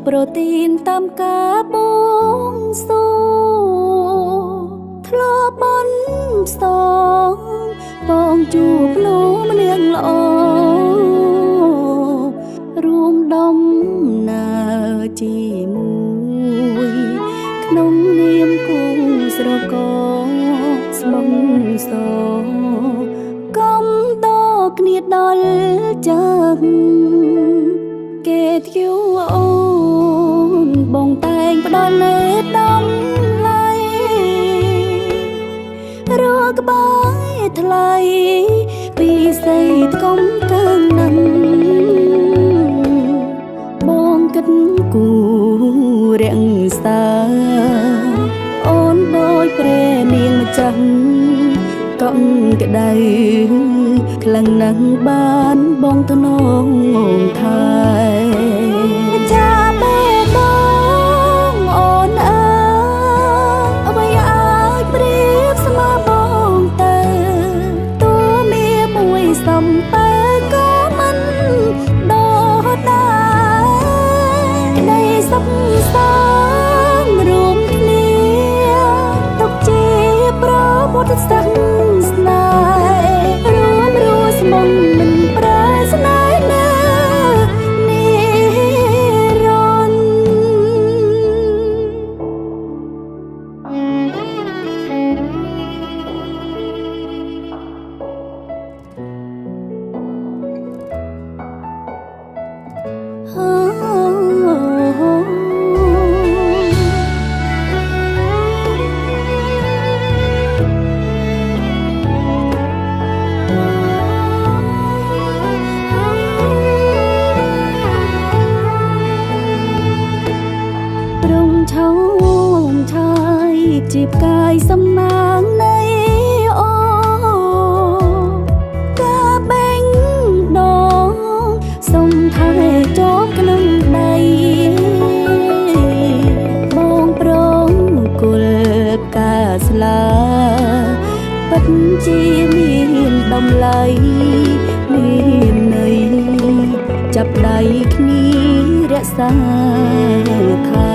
ប្រទានតាមការបួងសួងធ្លាប់បន់ផ្សងបងជួបលូម្នាងល្អរួមដំណើរជាមួយក្នុងនាមគូស្រករស្មងសកំតគ្នាដល់ចឹងគេធ្យូអូនបងតែងផ្ដល់លើដំឡៃរកក្បែរថ្លៃពីសីថ្កុំកើងនឹងបងគិតគូរក្សាអូនដោយព្រះនាងម្ចាស់កក់ក្ដៅខ្លាំងណាស់បានបងថ្នងថែចាបេដងអូនអើយអ្វីអាចប្រៀបស្មើបងទៅតួមាមួយសំពើក៏មិនដោដែរក្តីសុខសាន្តរួមគ្នាទុកជាប្រពុទ្ធសាសនារួមរស់ស្មងមិនប្រែស្នេហ៍ណានិរន្តរ៍ ព្រំឆោមឆាយជីបកាយសំណាងនៃអូកាបែងដងសុំថែជាប់ក្នុងដៃបងប្រងគុលផ្កាស្លាពិតជាមានតម្លៃមានន័យចាប់ដៃគ្នារក្សាថែ